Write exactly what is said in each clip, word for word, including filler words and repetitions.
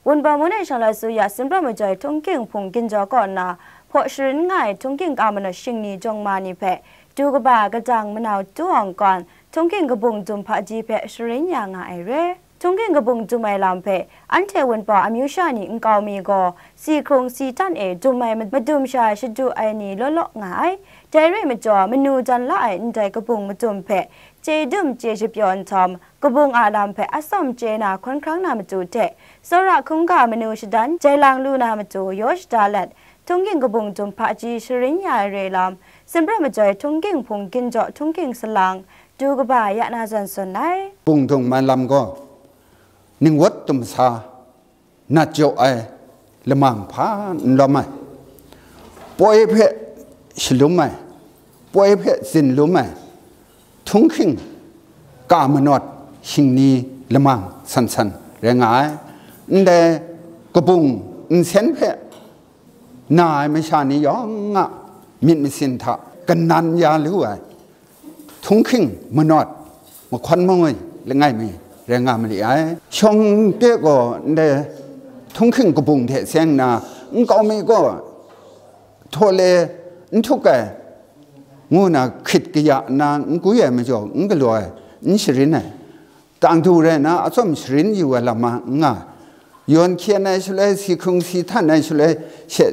Wunpawng Mungdan Shanglawt Suya Sinpra Majoi Htunghking Hpung Ginjaw kaw nna hpaw sharin nga ai Htunghking ka manawt shingni jawng ma ni hpe, du kaba kadang manau tu awng kawn Htunghking kabung dum hpaji hpe sharin ya nga ai re. Htunghking kabung dum ai lam hpe, anhte Wunpawng amyu sha ni nkau mi gaw, si hkrung si htan e dum ai madum sha shadu ai ni law law nga ai. Dai re majaw, manu dan la ai ndai kabung madum hpe, chye dum chye shapyaw nhtawm, kabung a lam hpe atsawm chye na hkawn hkrang na matu hte, tsawra hkungga manu shadan jai lang lu na matu yaw shada let, Htunghking kabung dum hpaji sharin ya ai re lam, Sinpra Majoi Htunghking Hpung Ginjaw Htunghking Salang, du kaba ya na zawn tsun ai. Bung dung man lam gaw, ningwat tumsa, nat jaw ai, lamang hpa n lawm ai, poi hpe shalum ai, poi hpe zinlum ai, Htunghking ka manawt shingni lamang san san rai nga ai. Ndai kabung nsen hpe na ai masha ni yawng a myit masin hta kanan ya lu ai, Htunghking manawt mahkawn mangwi langai mi rai nga ma li ai. Shawng de gaw ndai Htunghking kabung hte seng nna, nkau mi gaw htaw le n htuk ai, ngu na hkrit kaya nna n gwi ai majaw, n galaw ai, n sharin ai, tang du rai nna atsawm sharin yu ai lam a n nga, yawn hkyen ai shaloi, si hkrung si htan ai shaloi she,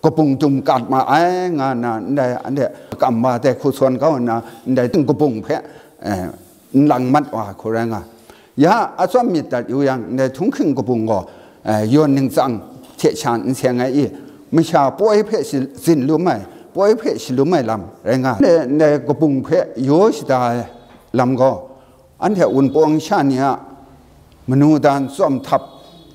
kabung dum kat ma ai, nga nna ndai anhte kam ma dai hku sawn kau nna, ndai kabung hpe, eh, n lang mat wa hku rai nga. Ya atsawm myit dat yu yang, ndai Htunghking kabung gaw, eh, yawn ningtsang hte sha n seng ai i, masha poi hpe shi-, zin lum ai, poi hpe shalum ai lam rai nga. Ndai, ndai kabung hpe yaw shada ai lam gaw, anhte Wunpawng sha ni a manu dan tsawm htap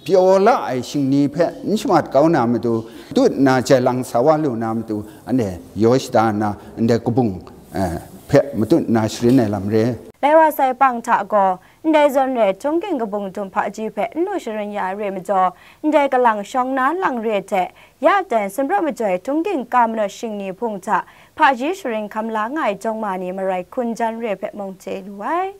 pyaw la ai shingni hpe n shamat kau na matu, tut nna jai lang sa wa lu na matu, anhte yaw shada nna, ndai kabung, eh, hpe matut nna sharin ai lam re. Lai wa sai pang hta gaw, ndai zawn re Htunghking kabung dum hpaji hpe n lu sharin ya ai re majaw, ndai kalang shawng na lang re hte, ya dan Sinpra Majoi Htunghking ka manawt shingni hpung hta hpaji sharin hkam la nga ai jawng ma ni marai hkun jan re hpe mung chye lu ai.